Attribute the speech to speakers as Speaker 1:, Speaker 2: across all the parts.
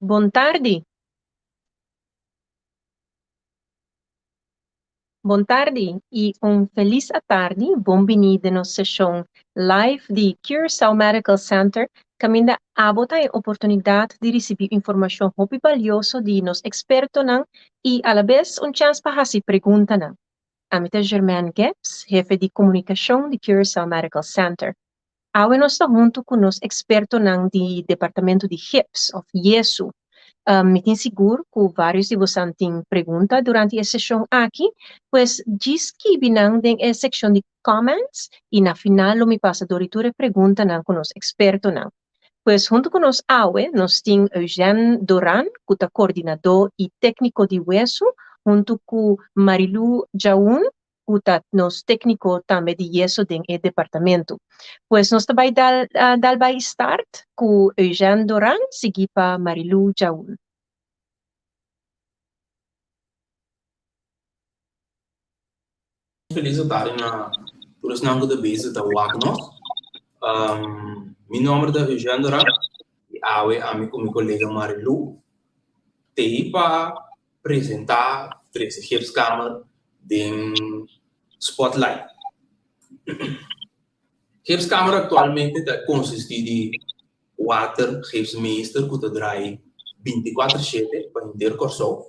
Speaker 1: Bon tardi. Bon tardi i un felis atardi. Bon bini den nos seshon live di Curaçao Medical Center kaminda abo ta e oportunidat di risibí informashon hopi balioso di nos ekspertonan i alabes un chèns pa hasi preguntanan. Ami ta Germaine Gibbs, hefe di komunikashon di Curaçao Medical Center. Awe nos ta huntu ku nos ekspertonan di departamento di gips òf yesu. Mi tin sigur ku vários di bosan tin pregunta durante e seshon aki, pues djis skibi nan den e sekshon di comments i na final lo mi pasa dor di tur e preguntanan ku nos ekspertonan. Pues huntu ku nos awe nos tin Eugène Doran ku ta kordinadó i tékniko di wesu huntu ku Marilou Djaun ku ta nos tékniko tambe di yeso den e departamento. Pues nos ta bai dal dal bai start ku Eugène Doran sigui pa Marilou Djaul.
Speaker 2: Feliz tardi na tur esnan ku ta bezig ta wak nos. Mi nòmber ta Eugène Doran i awe ami ku mi kolega Marilou t'ei pa presentá trese gipskamer den spotlight. Gipskamer aktualmente ta konsistí di kuater gipsmeester ku ta drai bintikuater shete pa henter Kòrsou.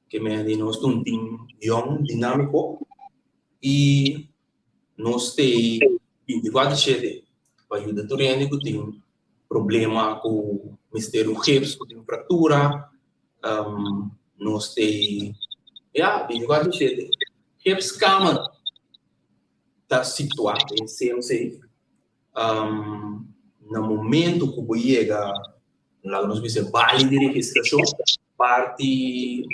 Speaker 2: Ke mei di nos ta un tim yòn, dinámiko i nos t'ei bintikuater shete pa yuda tur hende ku tin problema ku mester un gips, ku tin fraktura. Nos te, ya, 24 7. Gipskamer ta situá den CMC. Na momento ku bo yega, laga nos bisa bali di registrashon, parti,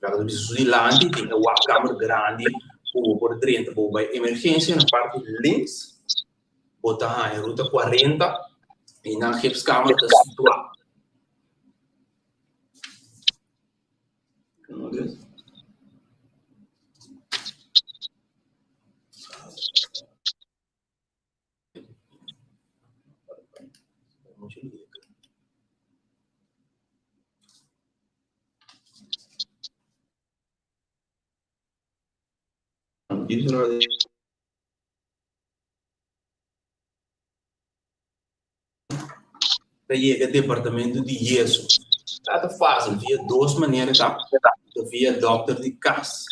Speaker 2: laga nos bisa su dilanti tin e wachtkamer grandi ku bo por drenta bo bai emergensia na parti links bo ta haña ruta 40 i nan gipskamer ta situá. Ta yega departamento di yeso. Ta ta fácil via dos manera ta. Ta via dokter di kas.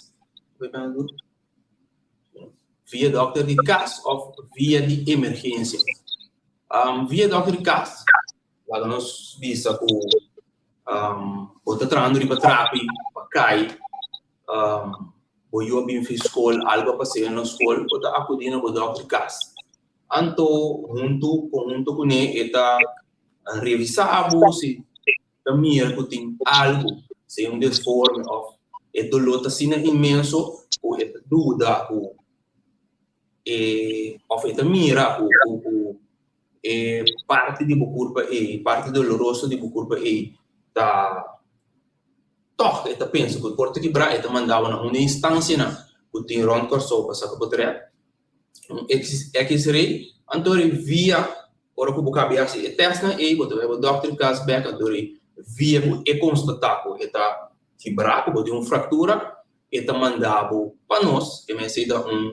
Speaker 2: Via dokter di kas of via di emergensia. Um, via dokter di kas, laga nos bisa ku um, bo ta trahando riba trapi, pa kai, um, bo yu a bin fi skol, algo a pas'é na skol, bo ta akudí na bo dokter di kas. Anto huntu konhunto kuné e ta revisá bo si ta mira ku tin algu, sea un desforme òf e doló ta asina inmenso ku e ta duda ku e òf e ta mira ku ku e parti di bo kurpa ei, parti doloroso di bo kurpa ei ta tòg e ta pensa ku e por ta kibrá, e ta manda bo na un instansianan ku tin rònt Kòrsou pa saka bo trèt. Un X-ray, anto ri via ora ku bo kabi hasi e tèstnan ei, bo ta bai bo dòkter kas bèk, anto ri via ku e konstatá ku e ta kibrá, ku bo tin un fraktura, e ta manda bo pa nos, e mester ta un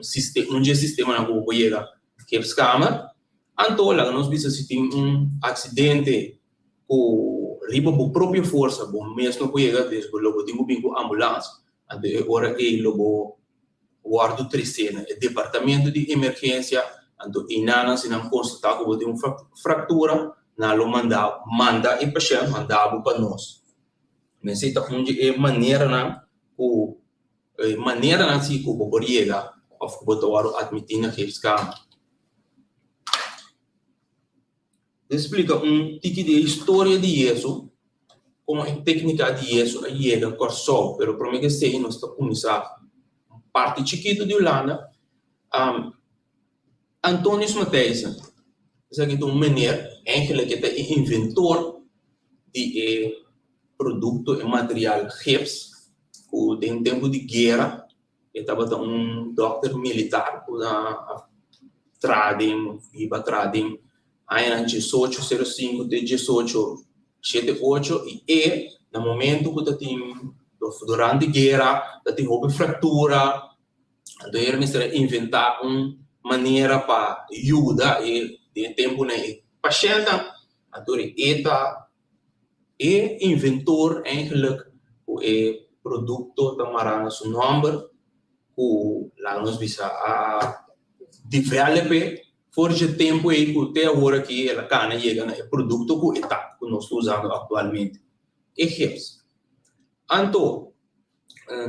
Speaker 2: un dje sistemanan ku bo por yega gipskamer, anto laga nos bisa si tin un aksidente ku riba bo propio forsa bo mes no por yega, dus lo bo tin ku bin ku ambulans, anto e ora ei lo bo wòrdu tresé na e departamento di emergensia, anto einanan si nan konstatá ku bo tin un fraktura, nan lo manda manda e pashènt manda bo pa nos. Mester ta un di e maneranan ku e maneranan si ku bo por yega òf ku bo ta wòrdu atmití na geefskamer. E splika un tiki di e historia di Yesu, kon e teknika di Yesu a yega Kòrsou, pero promé ku esei nos ta kuminsá un parti chikitu di Hulanda. Antonius Mathijsen, esaki ta un meneer, eigenlijk e ta e inventor di e produkto, e material gips, ku den tempu di guera E tabata un dòkter militar ku a traha den, biba traha den añanan diesocho sero sinku te diesocho. Shete ocho i e na momento ku ta tin durante guera ta tin hopi fraktura anto e mester a inventá un manera pa yuda e den e tempunan e pashèntnan anto e ta e inventor eigenlijk ku e produkto ta mará na su nòmber ku laga nos bisa a develop'e For dje tempu ei ku te awor aki el a kana yega na e produkto ku e ta ku nos ta usando aktualmente, e gips. Anto,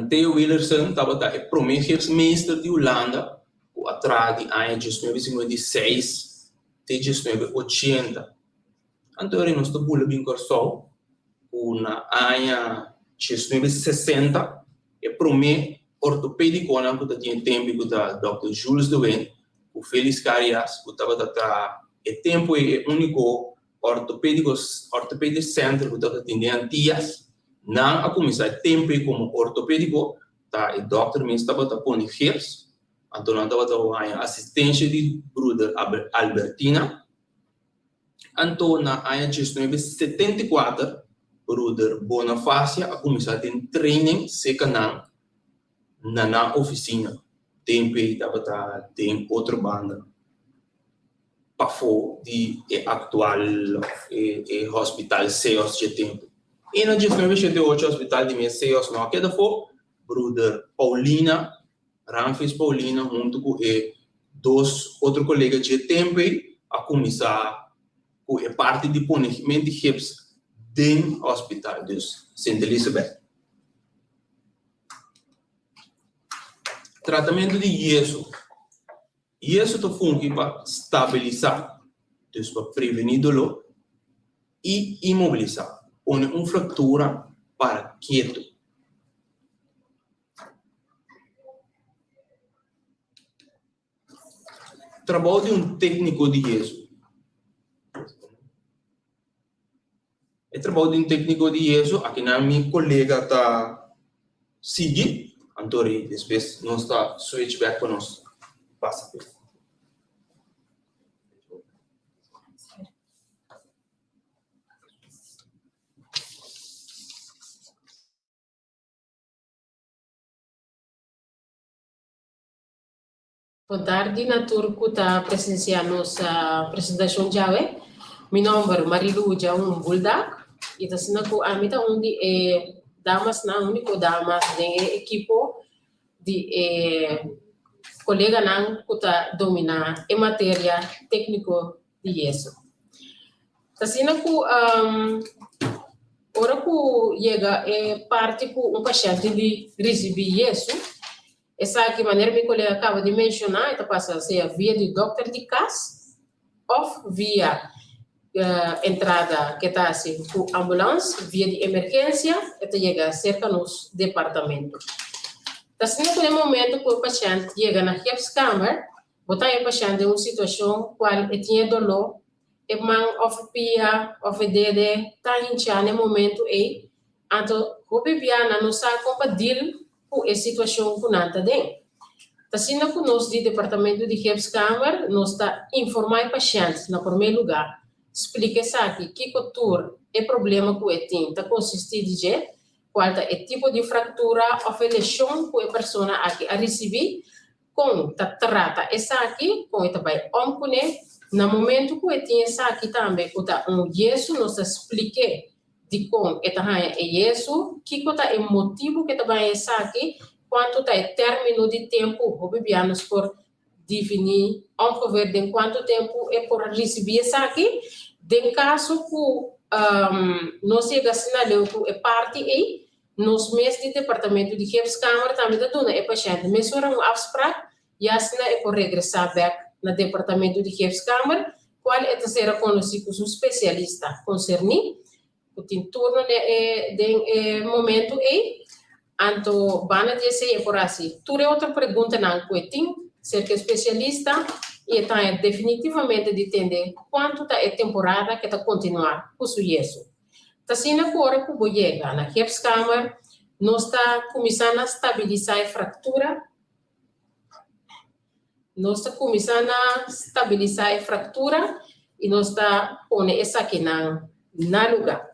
Speaker 2: Theo Willersen tabata e promé gipsmeester di Hulanda ku a traha di aña 1956 te 1980. Anto ora nos ta bula bin Kòrsou ku na aña 1960 e promé ortopédikonan ku ta tin e tempu ku ta dòkter Jules de Wind ku Felix Carias ku tabata traha e tempu ei e úniko ortopédiko ortopedic center ku tabata tin den Antias. Nan a kuminsá e tempu ei komo ortopédiko ta e dòkter mes tabata pone gips anto nan tabata haña asistensha di bruder Albertina. Anto na aña 1974 Bruder Bonafacia a kuminsá den training seka nan na nan ofisina. Tempu ei tabata den otro banda pafó di e aktual òf e hospital Seos dje tempu. I na 1988 hospital di mes Seos no a keda afó, Bruder Paulina Ramfis Paulina huntu ku e dos otro kolega dje tempu ei a kuminsá ku e parti di pone menti gips den hospital, dus Sint Elisabeth. Tratamentu di yesu. Yesu ta fungi pa stabilisá, dus pa prevení doló, i imobilisá, pone un fraktura para ketu. Trabou di un tékniko di yesu. E trabou di un tékniko di yesu, akinan mi kolega ta sigui, anto despues nos ta switch bèk pa nos pasa.
Speaker 3: Bon tardi na tur ku ta presensiá nos presentashon djawe. Mi nòmber Marilu Jaun Buldak i ta asina ku ami ta un di e damasnan, úniko damas den e ekipo di e koleganan ku ta dominá e materia tékniko di yesu. Ta asina ku ora ku yega e parti ku un pashènt tin di risibí yesu, esaki manera mi kolega a kaba di menshoná e ta pasa sea via di dòkter di kas òf via entrada ke ta hasi ku ambulans, via di emergensia e ta yega serka nos departamento. Ta asina ku na e momento ku e pashènt yega na gipskamer, Bo ta e pashènt den un situashon kual e tin e doló, e man òf e pia òf e dede ta hinchá na e momentu ei, anto hopi bia nan no sa kon pa dil ku e situashon ku nan ta den. Ta asina ku nos di departamento di Gipskamer nos ta informá e pashènt na promé lugá, splika esaki kiko tur e problema ku e tin ta konsistí di dje, kual ta e tipo di fraktura òf e leshon ku e persona aki a risibí, Kon ta trata esaki, kon e ta bai om kuné. Na momentu ku e tin esaki tambe ku ta un yesu nos ta splik'é dikon e ta haña e yesu, kiko ta e motibu ku e ta bai haña esaki, kuantu ta e término di tempu, hopi bia nos por difiní ongeveer den kuantu tempu e por risibí esaki. Den kaso ku nos yega asina leu ku e parti ei, Nos mes di departamento di gipskamer tambe ta duna e pashènt mesora un afsprak i asina e por regresá bèk na departamento di gipskamer, kual e ta sera konosí ku su spesialista konserní, ku tin turno na e den e momentu ei. Anto banda di esei e por hasi tur e otro preguntanan ku e tin serka e spesialista i e ta haña definitivamente di tende kuantu ta e temporada ku e ta kontinuá ku su yesu. Ta asina ku ora ku bo yega na gipskamer, nos ta kuminsá na stabilisá e fraktura. Nos ta kuminsá na stabilisá e fraktura i nos ta pone esakinan na lugá.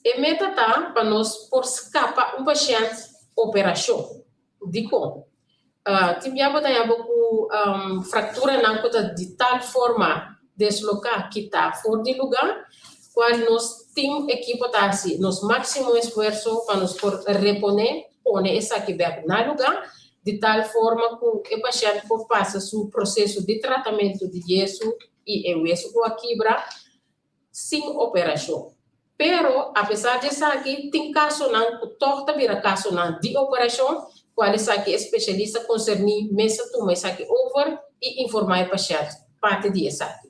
Speaker 3: E meta ta pa nos por skapa un pashènt operashon. Dikon? Tin bia bo ta haña bo ku frakturanan ku ta di tal forma desloká, kitá for di lugá, kual nos tim ekipo ta hasi nos máksimo esfuerso pa nos por reponé, pone esaki bèk na lugá, di tal forma ku e pashènt por pasa su proseso di tratamentu di yesu i e wesu ku a kibra sin operashon. Pero, apesar di esaki, tin kasonan ku tòg ta bira kasonan di operashon, kual esaki e spesialista konserní mes ta tuma esaki over i informá e pashènt parti di esaki.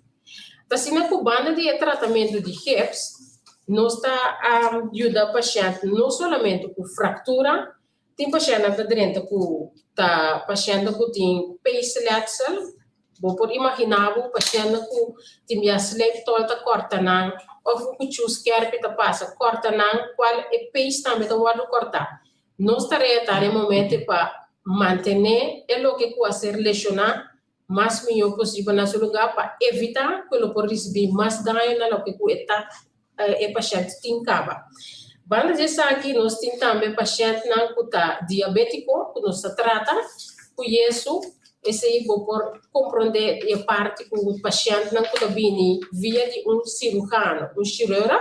Speaker 3: Ta asina ku banda di e tratamentu di gips, nos ta yuda pashènt no solamente ku fraktura, Tin pashèntnan ta drenta ku ta pashèntnan ku tin peesletsel. Bo por imaginá bo pashèntnan ku tin bia slijptol ta kòrta nan òf un kuchú skèrpi ta pasa kòrta nan kual e pees tambe ta wòrdu kòrtá. Nos tarea ta na e momento pa mantené e loke ku a ser leshoná mas mihó posibel na su lugá pa evitá ku e lo por risibí mas daño na loke ku e ta e pashènt tin kaba. Banda di esaki nos tin tambe pashèntnan ku ta diabétiko ku nos ta trata ku yesu, esei bo por komprondé di e parti ku pashèntnan ku ta bini via di un siruhano, un shirurg,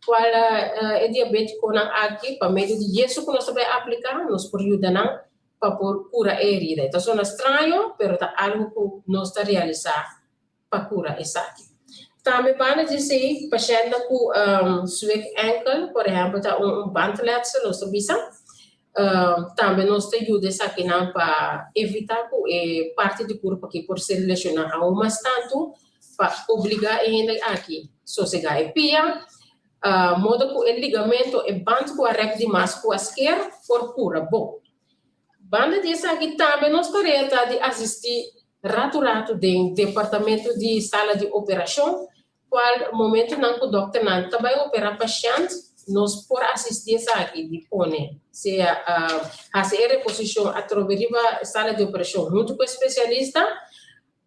Speaker 3: kual e diabétikonan aki pa medio di yesu ku nos ta bai apliká nos por yuda nan pa por kura e herida. E ta sona straño pero ta algu ku nos ta realisá pa kura esaki. Tambe banda di esei, pashèntnan ku zwik enkel, por ehèmpel ta un bandletsel nos ta bisa, tambe nos ta yuda esakinan pa evitá ku e parti di kurpa aki por ser leshoná aun mas tantu, pa obligá e hende aki sosegá e pia, modo ku e ligamento, e band ku a rèk dimas ku a sker por kura bon. Banda di esaki tambe nos tarea ta di asistí ratu ratu den departamento di sala di operashon, kual momentunan ku dòkternan ta bai operá pashènt, nos por asistí esaki di pone sea hasi e reposishon atrobe riba sala di operashon huntu ku e spesialista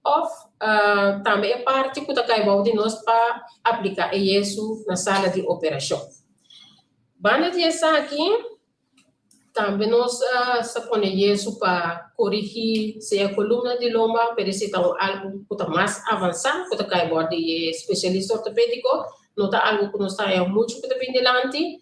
Speaker 3: òf tambe e parti ku ta kai bou di nos pa apliká e yesu na sala di operashon. Banda di esaki. Tambe nos sa pone yesu pa korigí sea kolumna di lomba, pero esei ta un algu ku ta mas avansá, ku ta kai bor di e spesialista ortopédiko, no ta algu ku nos ta haña muchu ku ta bin dilanti.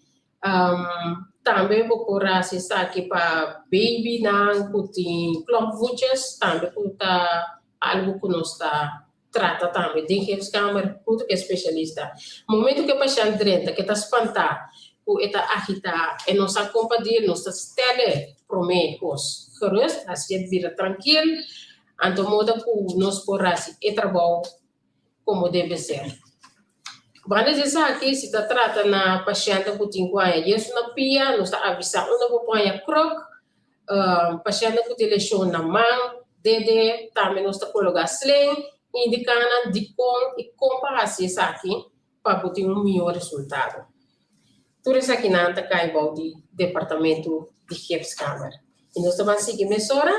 Speaker 3: Tambe bo por hasi esaki pa babynan ku tin klompvoetjes, tambe ku ta algu ku nos ta trata tambe den gipskamer huntu ku e spesialista. Momento ku e pashènt drenta ku e ta spantá, ku e ta agitá, e no sa kon pa deal, nos ta stèl'e promé kos gerust, hasié bira trankil, anto moda ku nos por hasi e trabou komo debe ser. Banda di esaki, si ta trata na pashèntnan ku tin ku haña yesu na pia, nos ta avisá unda bo por haña kròk, Pashèntnan ku tin leshon na man, dede, tambe nos ta kologá slen, indiká nan dikon i kon pa hasi esaki pa bo tin un mihó resultado. Tur esakinan ta kai bou di departamentu di gipskamer. I nos ta ban sigui mesora.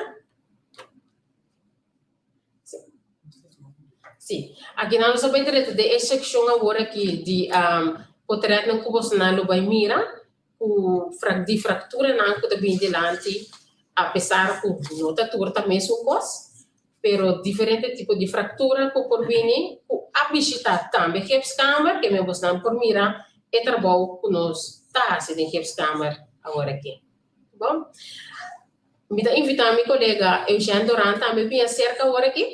Speaker 3: Sí. Akinan nos a bai drenta den e sekshon awor aki di potretnan ku bosonan lo bai mira. Ku di frakturanan ku ta bini dilanti apesar ku no ta tur ta mesun kos, pero diferente tipo di fraktura ku por bini ku a bishita tambe gipskamer ke men bosnan por mira e trabou ku nos ta hasi den gipskamer awor aki. Bon, mi ta invita mi kolega Eugène Doran tambe bini aserka awor aki.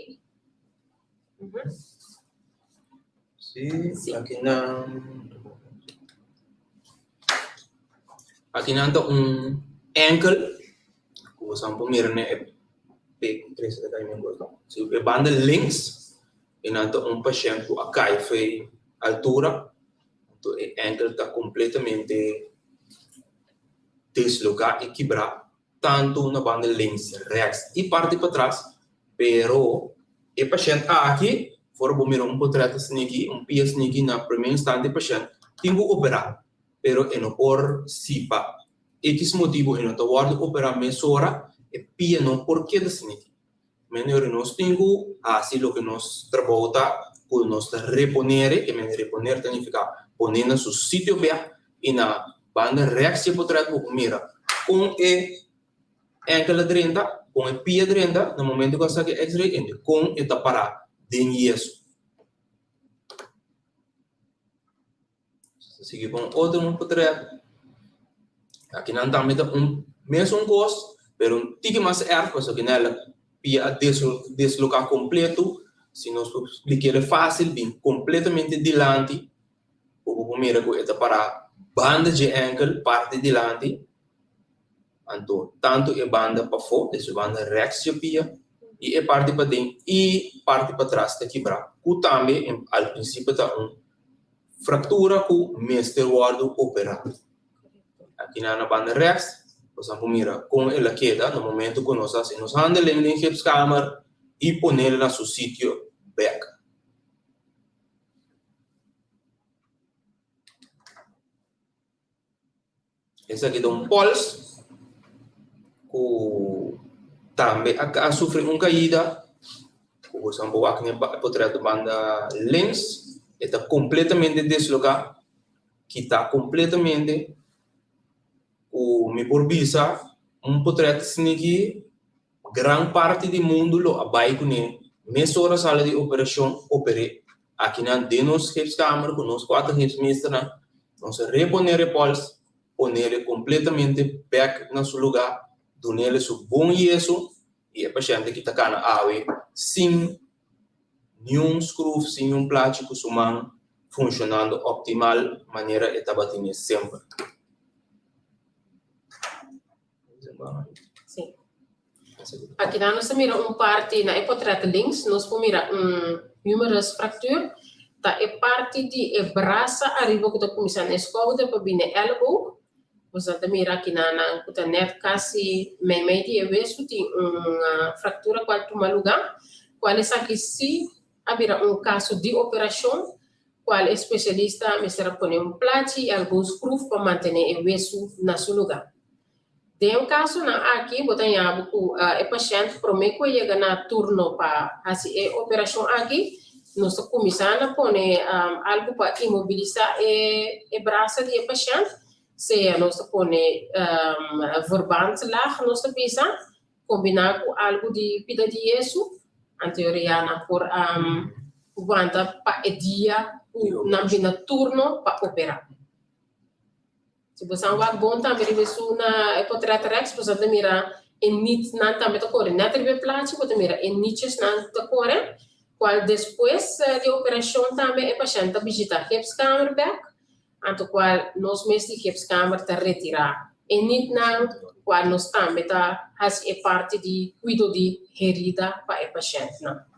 Speaker 2: Sí, aki nan aki nan ta un enkel ku bo por mira na e e banda links e nan ta un pashènt ku a kai for altura anto e enkel ta kompletamente desloká i kibrá tantu na banda links, rèks i parti patras. Pero e pashènt aki, for bo mira un potrèt asina aki, un pia asina aki, na promé instante e pashènt tin ku operá, pero e no por si pa ekis motibu e no ta wòrdu operá mesora, e pia no por keda asina aki. Mende nos tin ku hasi loke nos trabou ta, ku nos ta reponer e, ke mende reponer ta nifiká pone na su sitio bèk. I na banda rèks dje potrèt bo por mira kon e ènkel a drenta, kon e pia drenta na momento ku a saka e x-ray i kon e ta pará den yesu. Sigui pa un otro un potrèt. Akinan tambe ta un mesun kos, pero un tiki mas èrg pasobra kinan el a pia a desloká kompleto. Si nos por splik'é fásil, bin kompletamente dilanti. Bo por mira ku e ta pará banda dje ènkel, parti dilanti. Anto tantu e banda pafó, des e banda rèks dje pia, i e parti paden i parti patras ta kibrá, ku tambe al prinsipio ta un fraktura ku mester wòrdu operá. Akinan na banda rèks nos a por mira kon el a keda na momentu ku nos a hasi nos handeling den gipskamer i ponel na su sitio bèk. Esaki ta un pols ku tambe a sufri un kaida ku bo por wak den e potret banda links e ta kompletamente desloká kita kompletamente ku mi por bisa un potret sniki Gran parti di mundu lo a bai kuné mesora sala di operashon oper'é. Akinan den nos gipskamer ku nos kuater gipsmeesternan nos a reponer e pòls, ponele kompletamente bèk na su lugá, dunele su bon yeso i e pashènt aki ta kana awe sin niun skruf, sin niun plachi ku su man funshonando optimal manera e tabatin semper.
Speaker 3: Sí. Aki nan nos ta mira un parti na e potret links, nos por mira un humerus fractuur. Ta e parti di e brasa ariba ku ta kuminsá na e skouder pa bini e elleboog. Nos ta mira aki nan nan ku ta net kasi meimei di e wesu tin un fractura kual tuma lugá, kual esaki si a bira un kaso di operashon kual e spesialista mester a pone un plachi i algun skruf pa mantené e wesu na su lugá. Den e kasonan aki bo ta haña bo ku e pashènt promé ku e yega na turno pa hasi e operashon aki, nos ta kuminsá na pone algu pa imobilisá e brasa di e pashènt, sea nos ta pone verbandlaag nos ta bisa, kombiná ku algu di pida di yesu, anto ya nan por wanta pa e dia ku nan bin na turno pa operá. Si bo san wak bon tambe riba esun na e potret rèks, bo sa ta mira e nitnan tambe ta kore. Nèt riba e plachi bo ta mira e nitjesnan ta kore, kual despues di operashon tambe e pashènt ta bishitá gipskamer bèk. Anto cual nos mes di gipskamer ta retira e nitnan, cual nos tambe ta haci e parti di cuido di herida pa e pashentnan.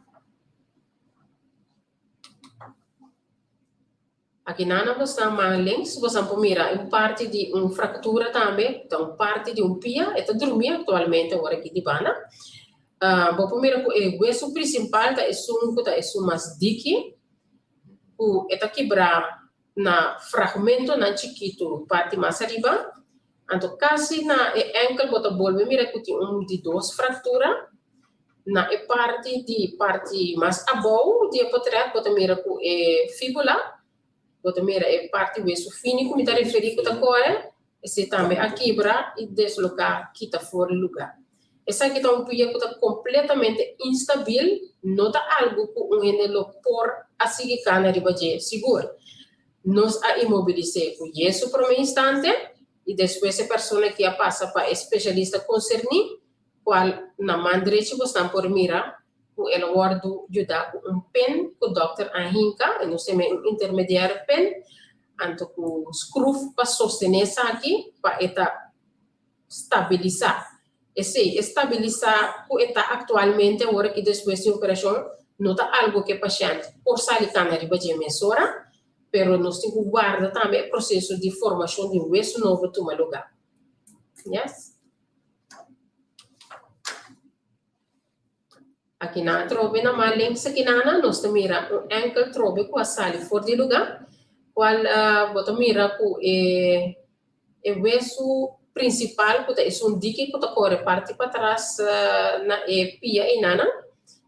Speaker 3: Aki nan na bosan man links bosan por mira un parti di un fractura tambe, ta un parti di un pia, e ta drumi actualmente ora aki di banda. Bo por mira cu e hueso principal ta esun cu ta esun mas diki, cu e ta kibra na fragmentonan chikitu parti mas ariba, anto kasi na e enkel bo ta bolbe mira ku tin un di dos fraktura. Na e parti di parti mas abou di e potret bo ta mira ku e fibula, bo ta mira e parti wesu fini ku mi ta referí ku ta kore, esei tambe a kibra i desloká kita for di lugá. Esaki ta un pia ku ta kompletamente instabil, no ta algu ku un hende lo por a sigui kana riba dje sigur. Nos a imobilis'é ku yesu promé instante i despues e persona ki a pasa pa e spesialista konserní, kual na man drechi bosnan por mira ku el a wòrdu yudá ku un pen ku dòkter a hinka, e nos ta mei un intermediario pen, anto ku skruf pa sostené esaki pa e ta stabilisá. Esei, e stabilisá ku e ta aktualmente awor aki despues di operashon no ta algu ku e pashènt por sali kana riba dje mesora, pero nos tin ku warda tambe e proseso di formashon di un wesu nobo tuma lugá. Yes. Akinan atrobe na man links akinana nos ta mira un enkel trobe ku a sali for di lugá, kual bo ta mira ku e e wesu prinsipal ku ta esun diki ku ta kore parti patras na e pia einana,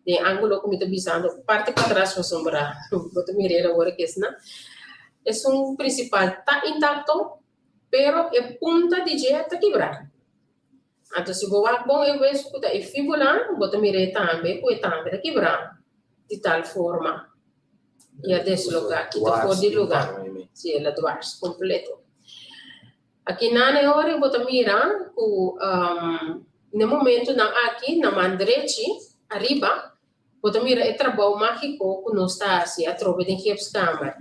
Speaker 3: den e ángulo ku mi ta bisando parti patras pasobra bo ta mir'é awor aki esnan. Esun prinsipal ta intakto. Pero e punta di dje ta kibrá. Anto si bo wak bon e wesu ku ta e fíbula, bo ta mira e tambe ku e tambe ta kibrá di tal forma i a deslogá, kita for di lugá. Sí, el a dwars kompleto. Akinan e ora bo ta mira ku n'e momentunan aki na man drechi ariba bo ta mira e trabou mágiko ku nos ta hasi atrobe den gipskamer.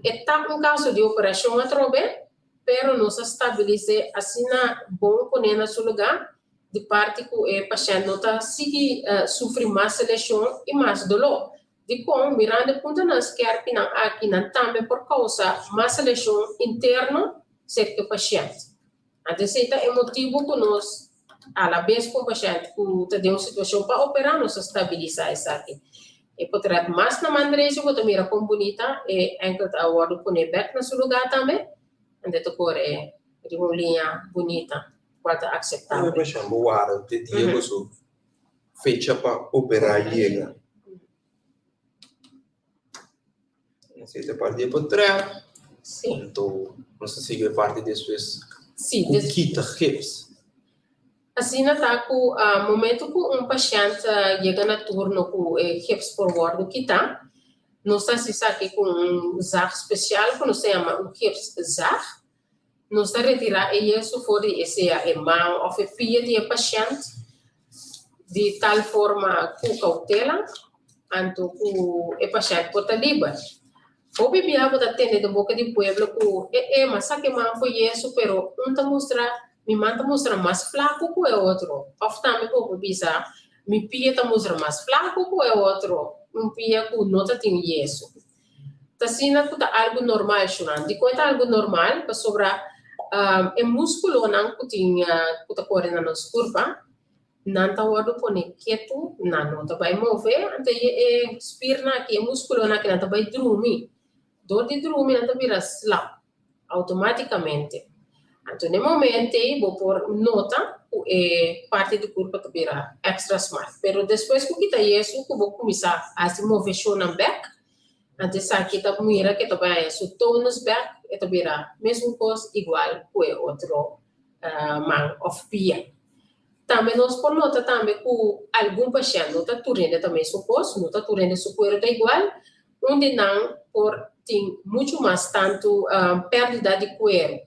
Speaker 3: E ta un kaso di operashon atrobe, pero nos a stabilis'é asina bon pon'é na su lugá di parti ku e pashènt no ta sigui sufri mas leshon i mas doló. Dikon? Mirando e puntonan skèrpinan aki nan tambe por kousa mas leshon interno serka e pashènt. Anto esei ta e motibu ku nos alabes ku un pashènt ku ta den un situashon pa operá nos a stabilisá esaki. E potret mas na man derecho bo ta mira kon bunita e enkel ta wòrdu pone bèk na su lugá tambe, anto e ta kore riba un liña bunita kual ta akseptabel.
Speaker 2: Ora pashènt bo warda te dia ku su fecha pa operá yega. Esei ta e parti di e potret.
Speaker 3: Sí.
Speaker 2: Anto nos ta sigui e parti despues
Speaker 3: Sí,
Speaker 2: ku kita gips.
Speaker 3: Asina ta ku momento ku un pashènt yega na turno ku e gips por wòrdu kitá, nos ta hasi esaki ku un zag spesial ku nos ta yama un gipszaag. Nos ta retirá e yesu for di e sea e man òf e pia di e pashènt di tal forma ku koutela anto ku e pashènt por ta liber. Hopi bia bo ta tende den boka di pueblo ku e e mas sa ke man for yesu pero un ta mustra mi man ta mustra mas flaku ku e otro of tambe bo por bisa mi pia ta mustra mas flaku ku e otro un pia ku no ta tin yesu. Ta asina ku ta algu normal shunan. Dikon e ta algu normal? Pasobra e muskulonan ku tin ku ta kore na nos kurpa Nan ta wòrdu pone ketu, nan no ta bai move, anto e e spirnan aki, e muskulonan aki nan ta bai drumi. Dor di drumi nan ta bira slap outomátikamente. Anto na e momento ei bo por nota ku e parti di kurpa ta bira èkstra smal. Pero despues ku kita yesu ku bo kuminsá hasi moveshonnan bèk, anto esaki ta mira ku e ta bai haña su tonus bèk, e ta bira mesun kos igual ku e otro man òf pia. Tambe nos por nota tambe ku algun pashènt, no ta tur hende ta mesun kos, no ta tur hende su kuero ta igual, un di nan por tin muchu mas tantu pèrdida di kuero.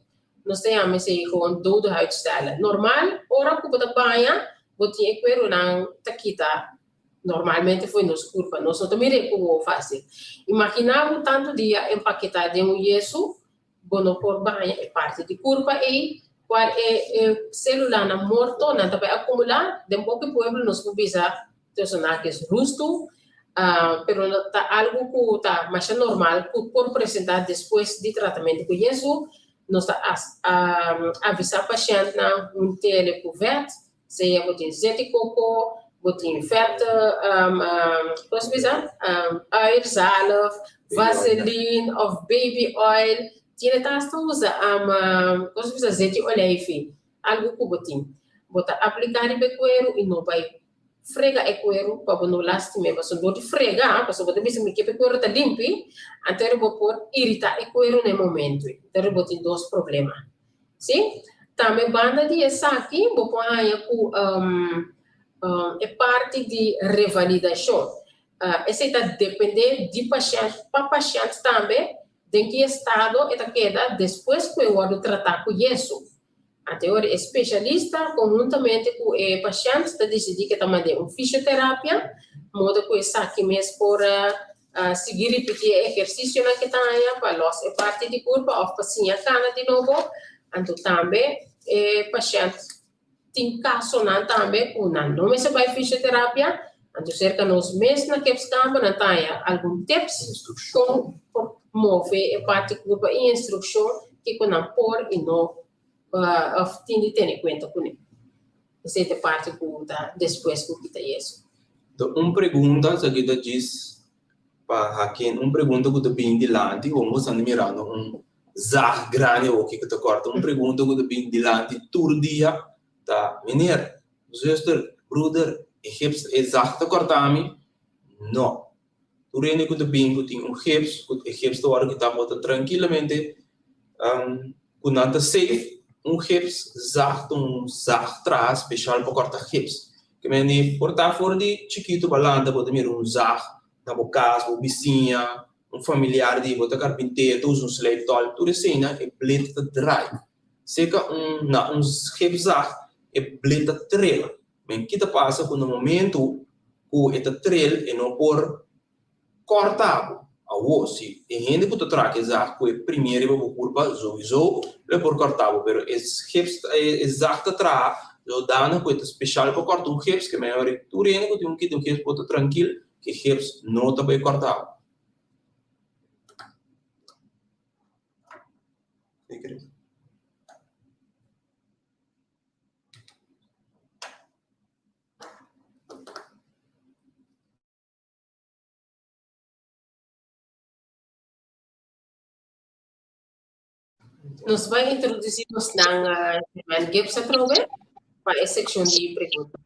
Speaker 3: Nos ta yama esei gewoon dode huidcellen. Normal, ora ku bo ta baña, bo tin e kueronan ta kita normalmente fo'i nos kurpa. Nos no ta mir'é ku wowo fásil. Imaginá bo tantu dia empaketá den un yesu, Bo no por baña e parti di kurpa ei, kual e e selulanan morto nan ta bai akumulá. Den boki pueblo nos por bisa tussen haakjes rustu, pero ta algu ku ta masha normal ku por presentá despues di tratamentu ku yesu. Nos ta avisá pashèntnan hunt'e ku vèt, Sea bo tin zet di koko, bo tin vet, kon se bisa? Uierzalf, vaseline of baby oil. Tin ta hasta usa kon se bisa? Zet di olijfi, algu ku bo tin. Bo ta aplika riba e kueru i no bai frega e kueru pa bo no lastim'é. Pasobra dor di frega, pasobra bo ta bisa mi ke pa e kueru ta limpi, anto bo por irita e kueru na e momentu. Entonces bo tin dos problema. Sí. Tambe banda di esaki bo por haña ku e parti di revalidashon. Esei ta dependé di pashènt pa pashènt tambe den ki estado e ta keda despues ku e wòrdu tratá ku yesu. Anto e ora e spesialista konhuntamente ku e pashènt ta disidí ke ta mand'é un fisioterapia modo ku esaki mes por Sigui ripití e ehersisionan ke ta haña pa lòs e parti di kurpa òf pa siña kana di nobo. Anto tambe e pashènt tin kasonan tambe ku nan no mester bai fisioterapia, anto serka nos mes na Kipskamp nan ta haña algun tips kon por move e parti kurpa i instrukshon kiko nan por i no òf tin di tene kuenta kuné. Esei ta e parti ku ta despues ku kita yesu.
Speaker 2: Ta un pregunta, esaki ta djis pa Hakim, un pregunta ku ta bini dilanti, bo bo standa mirando un zag grandi awoki ku ta kòrta, un pregunta ku ta bini dilanti tur dia ta, Meneer, zuster, broeder, e gips, e zag ta kòrta mi? No. Tur hende ku ta bini ku tin un gips, ku e gips ta wòrdu kitá, bo ta trankilamente. ku nan ta safe, un gips zaag ta un zaag traha speshal pa kòrta gips. Ke men di por ta for di chikitu pa lanta bo ta mira un zaag na bo kas, bo bisiña, un familiar di bo ta karpinter ta usa un slijptol, tur eseinan e blet ta draai. Seka un na un gipszaag e blet ta trel. Men ki ta pasa ku na momentu ku e ta trel e no por kòrta bo. Awor si e hende ku ta traha e zaag ku e primé riba bo kurpa souiso lo e por kòrta bo pero e gips e zaag ta traha zodanig ku e ta speshal pa kòrta un gips ke men ora tur hende ku tin un kita un gips por ta trankil ku e gips no ta bai kòrta bo.
Speaker 3: Nos bai introdusí nos nan Herman Gibbs atrobe pa e sekshon di pregunta.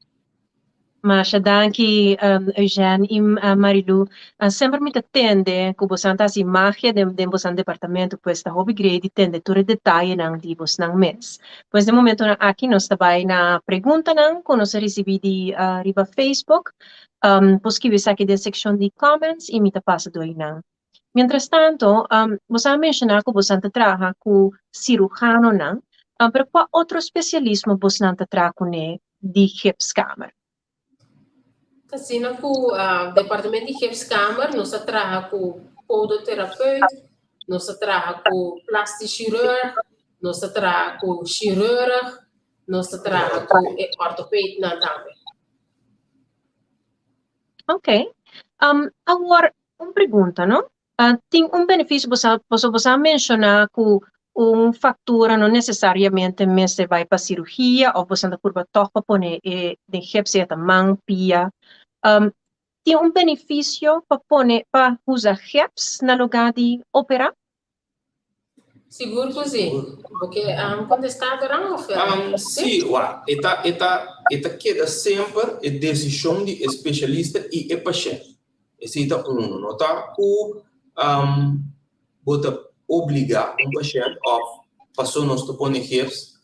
Speaker 1: Masha danki Eugène i Marilou. Semper mi ta tende ku bosan ta hasi magia den den bosan departamento, pues ta hopi grei di tende tur e detayenan di bosnan mes. Pues den momentonan aki nos ta bai na preguntanan ku nos a risibí di riba Facebook. Por skibi esaki den sekshon di comments i mi ta pasa dor einan. Mientras tanto, boso a menshoná ku bosan ta traha ku sirujanonan, pero kua otro spesialismo bosnan ta traha kuné di gipskamer?
Speaker 3: Ta asina ku departamento di gipskamer nos ta traha ku podoterapeut, nos ta traha ku plastisch chirurg, nos ta traha ku chirurg, nos ta traha ku e ortopeednan tambe.
Speaker 1: Ok. Awor, un pregunta, no? Tin un beneficio, bo sa, pasobra bo sa menciona cu un factura no necesariamente mester bay pa cirugia of bo ta purba toch pa pone e den gips sea ta man, pia. Tin un beneficio pa pone, pa usa gips na lugar di opera?
Speaker 3: Sigur ku si. Bo ke kontestá Doran of?
Speaker 2: Sí, wak. E ta, e ta, e ta keda semper e desishon di e spesialista i e pashènt. Esei ta unu. No ta ku bo ta obligá un pashènt òf pasó nos ta pone gips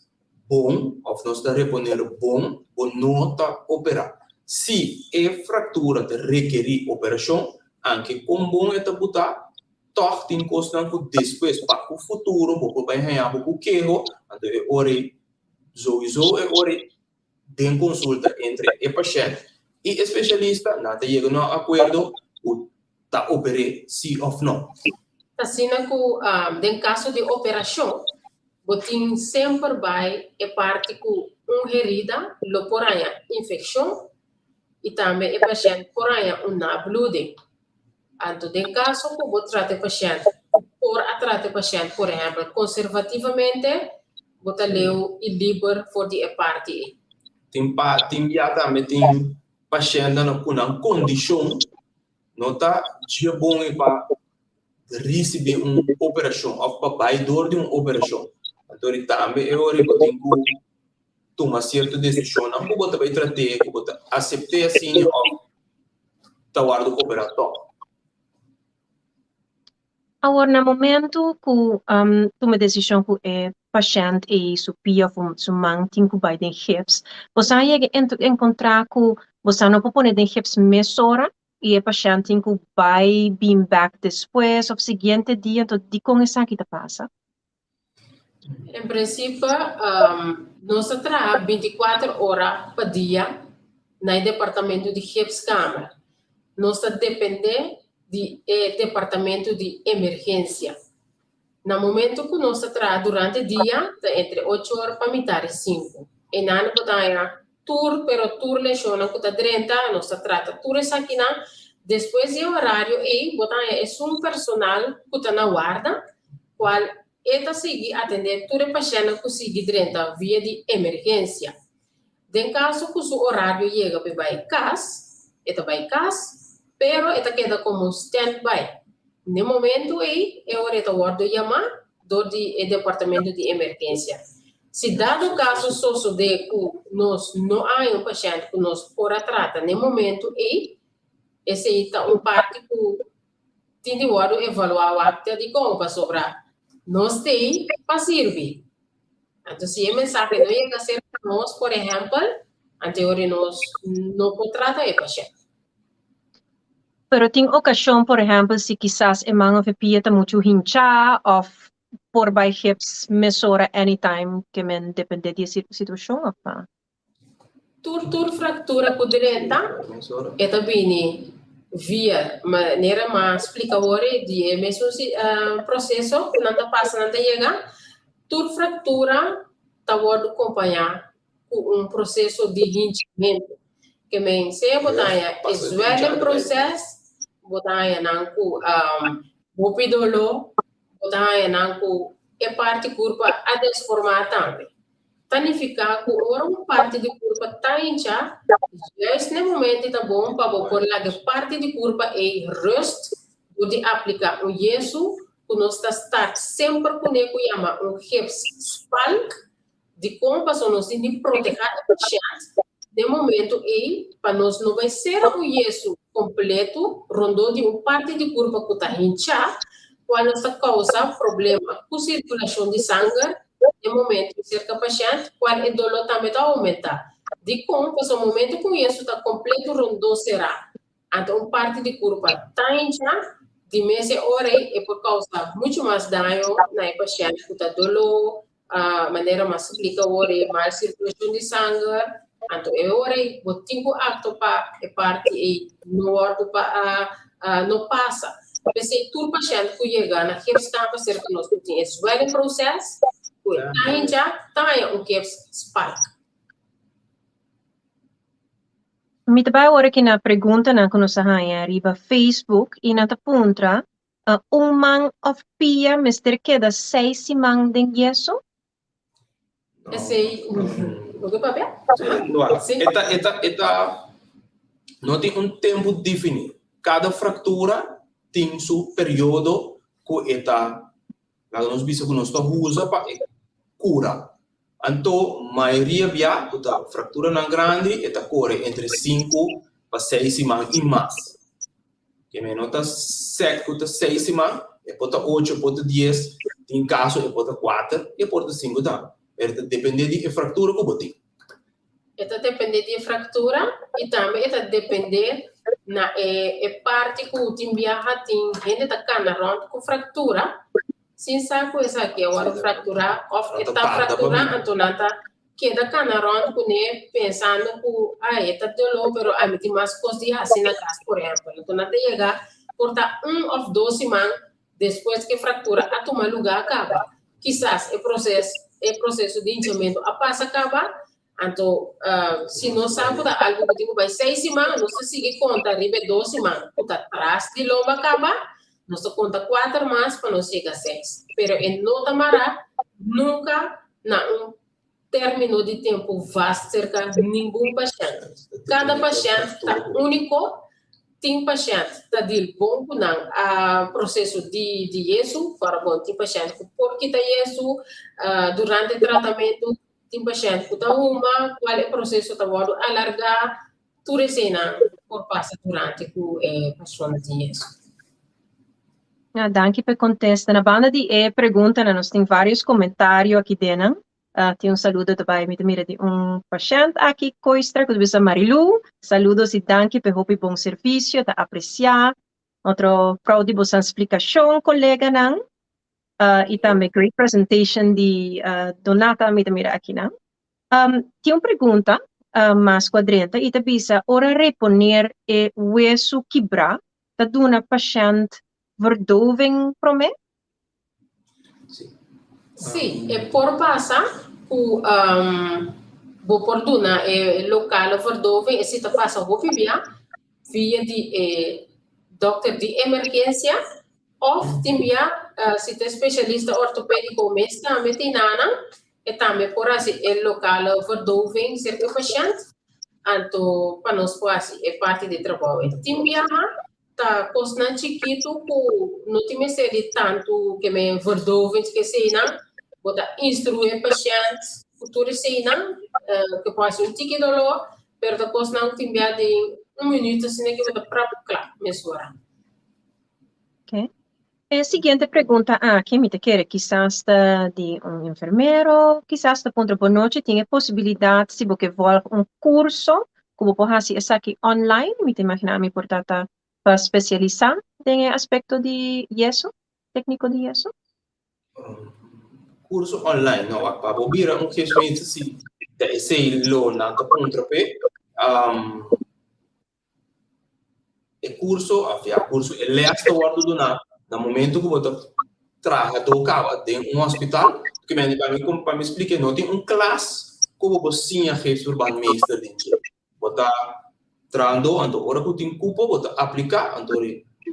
Speaker 2: bon òf nos ta reponelo bon, bo no ta operá. Si e fraktura ta rekerí operashon, anke kon bon e ta butá, Tòg tin kosnan ku despues pa ku futuro bo por bai haña bo ku keho, anto e ora ei souiso e ora ei den konsulta entre e pashènt i e spesialista nan ta yega na un akuerdo ku ta oper'é si òf nò.
Speaker 3: Asina ku den kaso di operashon bo tin semper bai e parti ku un herida lo por haña infekshon i tambe e pashènt por haña un nabloeding. Anto den kaso ku bo trata e pashènt, ku por a trata e pashènt, por ehèmpel, konservativamente, bo ta leu i liber for di e parti ei.
Speaker 2: Tin pa tin bia tambe tin pashèntnan ku nan kondishon no ta dje bon ei pa risibí un operashon òf pa bai dor di un operashon. Anto ri tambe e ora ei bo tin ku tuma sierto desishonnan ku bo ta bai trat'é, ku bo ta asept'é asina òf ta wòrdu operá tòg.
Speaker 1: Awor na momentu ku tuma e desishon ku e pashènt ei su pia òf su man tin ku bai den gips, boso a yega enkontrá ku boso no por pone den gips mesora i e pashènt tin ku bai bin bèk despues òf siguiente dia, anto dikon esaki ta pasa?
Speaker 3: En principe, nos ta traha binticuater ora pa dia na e departamento di gipskamer. Nos ta depende di e departamento di emergencia. Na momento cu nos ta traha durante dia, ta entre ocho or pa mitar di cinco. Einan bo ta haña tur, pero tur lesionnan cu ta drenta, nos ta trata tur esakinan. Despues di e horario ei, bo ta haña esun personal cu ta na warda, cual e ta sigui atende tur e pashentnan cu sigui drenta via di emergencia. Den caso cu su horario yega pa e bay cas, e ta bay cas, pero e ta keda como stand-by. N'e momento ey, e ora e ta wordo yama dor di e departamento di emergencia. Si dado caso sosode cu nos no hay un pashent cu nos por a trata n'e momento ey, esey ta un parti cu tin di wòrdu evaluá wak te dikon, pasobra Nos t'ei pa sirbi. Anto si e mensahe no yega serka nos, por ehèmpel, anto e ora nos no por trata e pashènt.
Speaker 1: Pero tin okashon, por ehèmpel, si kisas e man òf e pia ta muchu hinchá òf por bai gips mesora anytime ke men dependé di e situashon òf no?
Speaker 3: Tur tur fraktura ku drenta e ta bini via manera m'a splika awor di e mesun proseso ku nan ta pasa nan ta yega. Tur fraktura ta wòrdu kompañá ku un proseso di hinchamentu. Ke men sea bo ta haña e zwelling proses, bo ta haña nan ku hopi doló, bo ta haña nan ku e parti kurpa a desformá tambe. Ta nifiká ku ora un parti di kurpa ta hinchá, juist n'e momento ta bon pa bo por laga e parti di kurpa ei rust dor di apliká un yesu ku nos ta start semper kuné ku yama un gips spalk. Dikon? Pasobra nos tin di protehá e pashènt n'e momento ei pa nos no bai sera un yesu kompleto rondó di un parti di kurpa ku ta hinchá, kual nos ta kousa problema ku sirkulashon di sanger E momento serka pashènt, kual e doló tambe ta oumentá. Dikon? Pasobra momento ku un yesu ta kompleto rondó será, anto un parti di kurpa ta hinchá, di mes e ora ei e por kousa muchu mas daño na e pashènt ku ta doló, manera mas splika awor e mal sirkulashon di sanger, anto e ora ei bo tin ku aktua pa e parti ei no wòrdu pa no pasa. P'esei tur pashènt ku yega na gipskamer serka nos ku tin e swelling proses ku e ta hincha ta haña un gips spike.
Speaker 1: Mi ta bai awor aki na preguntanan ku nos a haña riba Facebook i nan ta puntra, Un man òf pia mester keda seis siman den yeso?
Speaker 3: Esei, lo ke papia?
Speaker 2: Sí. E ta, e ta, e ta, no tin un tempu definí. Kada fraktura tin su periodo ku e ta, laga nos bisa ku nos ta usa pa e kura. Anto mayoria bia ku ta frakturanan grandi e ta kore entre sinku pa seis siman i mas. Keme no ta sèt ku ta seis siman, e por ta ocho, e por ta dies, tin kaso e por ta kuater, i e por ta sinku tambe. Pero ta dependé di e fraktura ku bo tin.
Speaker 3: E ta dependé di e fraktura i tambe e ta dependé na e e parti ku tin biaha tin hende ta kana rònt ku fraktura sin sa ku esaki a wòrdu frakturá òf e ta frakturá anto nan ta keda kana rònt kuné pensando ku ai e ta doló pero ami tin mas kos di hasi na kas por ehèmpel. Anto nan ta yega por ta un òf dos siman despues ku e fraktura a tuma lugá kaba. Kisas e proses e proseso di hinchamentu a pasa kaba, anto si nos sa ku ta algu ku tin ku bai seis siman nos ta sigui konta riba e dos siman ku ta tras di lomba kaba, nos ta konta kuater mas pa nos yega seis. Pero e no ta mará nunka na un término di tempu vast serka ningun pashènt. Kada pashènt ta úniko, tin pashènt ta dil bon ku nan a proseso di di yesu, ora bon tin pashènt ku por kita yesu durante tratamentu, tin pashènt ku ta huma, kual e proseso ta wòrdu alargá, tur eseinan por pasa durante ku e persona tin yesu.
Speaker 1: Ja, danki pa e kontesta. Na banda di e preguntanan nos tin varios komentario aki den. Tin un saludo ta bai mi ta mira di un pashènt aki Koistra ku ta bisa Marilu, saludos i danki pa e hopi bon servisio, ta apresiá. Otro proud di bosan splikashon koleganan. I tambe great presentation di Donata mi ta mira akinan. Tin un pregunta mas ku a drenta i ta bisa ora reponer e wesu kibrá ta duna pashènt verdoving promé?
Speaker 3: Sí, e por pasa ku bo por duna e lokale verdoving, esei ta pasa hopi bia via di e dòkter di emergensia òf tin bia si ta e spesialista ortopédiko mes tambe tin nan, e tambe por hasi e lokale verdoving serka e pashènt, anto pa nos por hasi e parti di trabou. E tin biaha ta kosnan chikitu ku no tin mester di tantu ke men verdoving ke eseinan, bo ta instruí e pashènt ku tur eseinan, ke por hasi un tiki doló, pero ta kosnan ku tin biaha den un minüt asina ke bo ta prap kla mesora.
Speaker 1: Okay. E siguiente pregunta aki mi ta kere kisas ta di un enfermero, kisas ta puntra bon nochi, tin e posibilidat si bo ke volg un kurso ku bo por hasi esaki online? Mi ta imaginá mi por ta ta pa spesialisá den e aspekto di yeso, tékniko di yeso.
Speaker 2: Kurso online no, wak pa bo bira un gipsmeester si ta esei lo nan ta puntra p'e. E kurso òf ya kurso e lès ta wòrdu duná na momentu ku bo ta traha dor kaba den un hospital. Ke mende pa mi pa mi splika no tin un klas ku bo por siña geestverbandmeester den dje. Bo ta trahando anto ora ku tin kupo bo ta apliká anto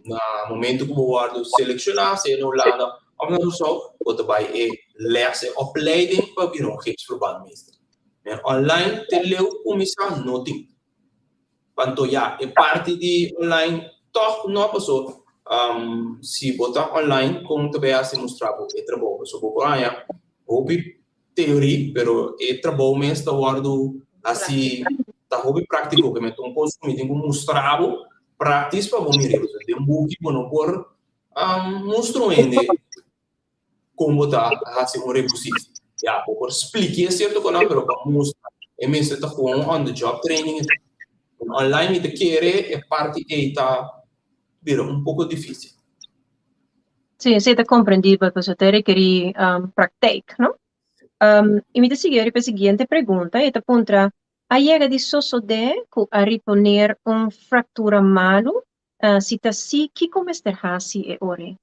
Speaker 2: na momentu ku bo wòrdu selekshoná sea na Hulanda òf na Kòrsou bo ta bai e lès e opleiding pa bira un geestverbandmeester. Men online te leu kuminsá no tin. Panto ya, e parti di online tòg no paso si bo ta online kon ta bay hasi mustra bo e trabou paso bo por haña hopi teori pero e trabou mes ta wòrdu hasi ta hopi práktiko ke mi ta un kos ku mi tin ku mustra bo praktis pa bo mira pasobra den buki bo no por mustra un hende Kon bo ta hasi un reposito? Ya, bo por spliké sierto konan, pero pa mustra e mester ta gewoon on the job training. Online mi ta kere e parti ei ta bira un poko difísil.
Speaker 1: Sí, esei ta komprendibel, pasobra ta rekerí praktijk, no? I mi ta sigui riba e siguiente pregunta, e ta puntra, A yega di sosodé ku a reponer un fraktura malu? Si ta sí, kiko mester hasi e ora ei?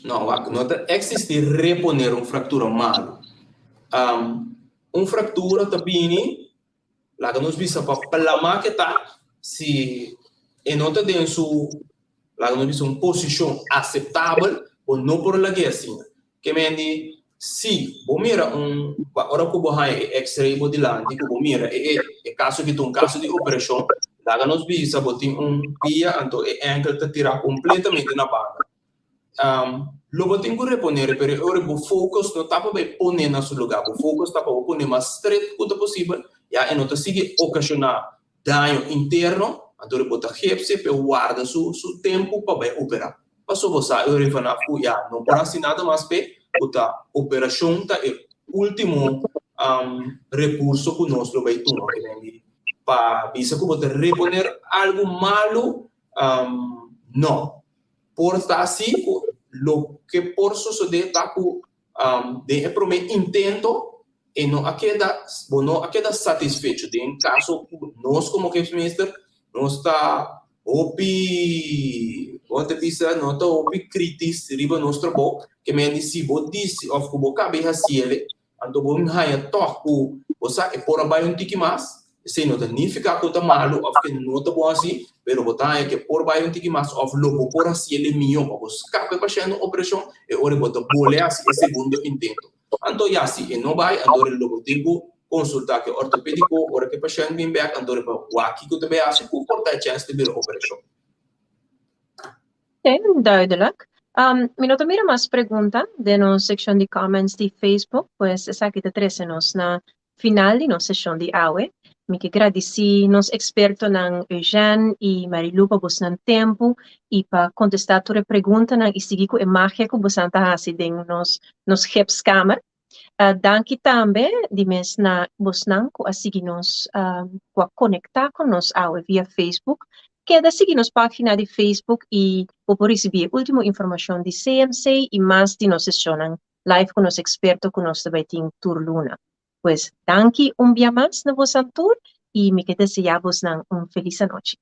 Speaker 2: No, wak, no ta existi reponer un fractura malo. Um, un fractura ta bini, laga nos bisa pa plama ke ta, si e no ta den su, laga nos bisa un posicion aceptabel, bo no por lag'é asina. Ke men di, si bo mira un, ora ku bo haña e x-ray bo dilanti, ku bo mira e, e kaso ki ta un kaso di operashon, laga nos bisa bo tin un pia, anto e enkel ta tirá kompletamente na banda. Lo bo tin ku reponer, pero e ora bo focus no ta pa bai pone na su lugá, bo focus ta pa bo pone mas stret ku ta posibel, ya e no ta sigui okashoná daño interno, anto bo ta geps'e pa e warda su su tempu pa bai operá. Pasobra bo sa e ora vanaf ku ya no por hasi nada mas p'e, ku ta operashon ta e último rekurso ku nos lo bai tuma pa bisa ku bo ta reponer algu malu, no. Por ta asi ku loke por sosodé ta ku den e promé intento e no a keda, bo no a keda satisfecho. Den kaso ku nos komo Geefsmeester nos ta hopi, kon ta bisa, no ta hopi kritis riba nos trabou, ke men di si bo disi òf ku bo kabe hasiele, Anto bo haña tòg ku bo sa e por a bai un tiki mas, esei no ta nifiká ku ta malu òf ke no ta bon hasi, pero bo ta haña ku e por bai un tiki mas òf lo bo por hasi el e mihó pa bo skapa e pashènt un operashon, e ora bo ta bole hasi e segundo intento. Anto ya, si e no bai, anto lo bo tin ku konsultá ku e ortopédiko ora ku e pashènt bin bèk, anto pa wak kiko ta bai hasi ku por ta e chèns di bira operashon.
Speaker 1: Ok, duidelijk. Mi no ta mira mas pregunta den nos seccion di comments di Facebook, pues esaki ta trece nos na final di nos sesion di awe. Mi ke gradici nos expertonan Eugène y Marilou pa bosnan tempo y pa contesta tur e preguntanan y sigui cu e magia cu bosan ta haci den nos nos gipskamer. Danki tambe di mes na bosnan ku a sigui nos, ku a konektá ku nos awe via Facebook. Keda sigui nos página di Facebook i bo por risibí e último informashon di CMC i mas di nos seshonnan live ku nos eksperto ku nos ta bai tin tur luna. Pues danki un bia mas na bosan tur i mi ke deseá bosnan un felis anochi.